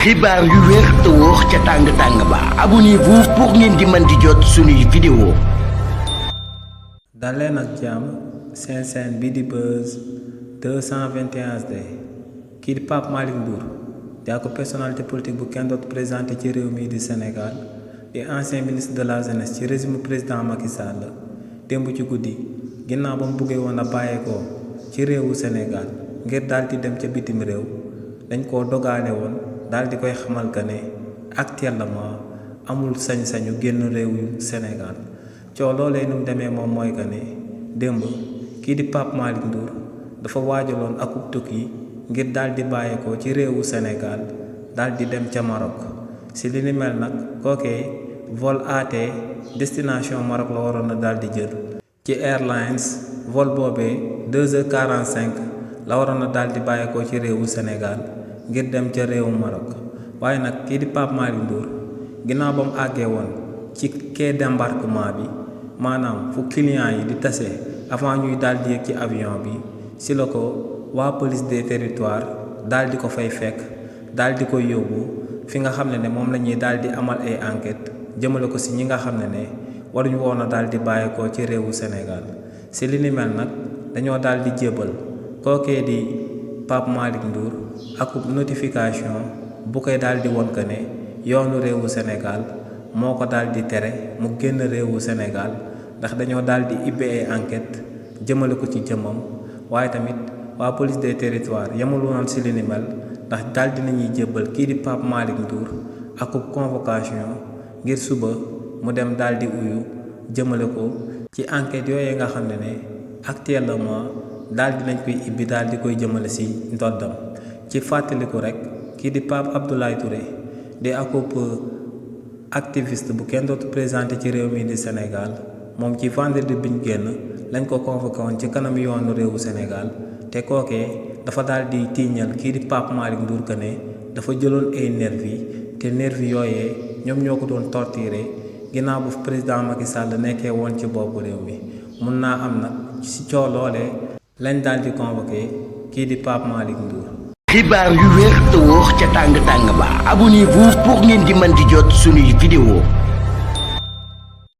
xibaar yu wér te wóor ca tàng ba abonnez-vous pour ngeen di mën di jot suñuy vidéo. daleen ak jàmm seen chaîne bi di Buzz 221HD kii di Pape Malick Ndour di ko personnalité politique bu kenn dootu présenté ci réew mi di Sénégal di ancien ministre de la jeunesse ci régime président Macky Sall démb ci guddi ginnaaw ba mu buggee woon a bàyyeekoo ci réewu Sénégal ngir daal di dem ca bitim réew dañ koo dogaale woon daal di koy xamal que ne actuellement amul sañ-sañu génn réewu Sénégal coow loolee nu mu demee moom mooy que ne démb kii di Pape Malick Ndour dafa waajaloon akub tukki ngir daal di bàyyeekoo ci réewu Sénégal daal di dem ca Maroc si li ni mel nag kookee vol AT destination Maroc la waroon a daal di jël ci Airlines vol boobee 2h45 la waroon a daal di bàyyeekoo ci réewu Sénégal ngir dem ca réewu Maroc waaye nag kii di Pape Malick Ndour ginnaaw ba mu àggee woon ci quai d'embarquement bi maanaam fu client yi di tase avant ñuy daal di yéeg ci avion bi si la ko waa police des territoires daal di ko fay fekk daal di koy yóbbu fi nga xam ne moom la ñuy daal di amal ay enquête jëmale ko si ñi nga xam ne waruñu woon a daal di bàyyeekoo ci réewu Sénégal si li ni mel nag dañoo daal di jébal kookee di Pape Malick Ndour akub notification bu koy daal di won que ne yoonu réewu Sénégal moo ko daal di tere mu génn réewu Sénégal ndax dañoo daal di ibbi ay enquête jëmale ko ci jëmmam waaye tamit waa police des territoires yamul woon si li ni mel ndax daal di nañuy jébbal kii di Pape Malick Ndour akub convocation ngir suba mu dem daal di uyu jëmale ko ci enquête yooyu nga xam ne actuellement daal di nañ koy ibbi daal di koy jëmale si ndoddam ci fàttaliku rek kii di Pape Abdoulaye Touré di akub activiste bu kenn dootu présenté ci réew mi di Sénégal moom ci vendredi biñ génn lañ ko convoqué woon ci kanam yoonu réewu Sénégal te kookee dafa daal di tiiñal kii di Pape Malick Ndour que ne dafa jëloon ay nervi te nervi yooyee ñoom ñoo ko doon torturé ginnaaw bu président Macky Sall nekkee woon ci boppu réew mi mun naa am nag ci coow loolee lañ daal di convoqué kii di Pape Malick Ndour. xibaar yu wér te wóor ca tàng ba abonnez-vous pour ngeen di mën di jot suñuy vidéo.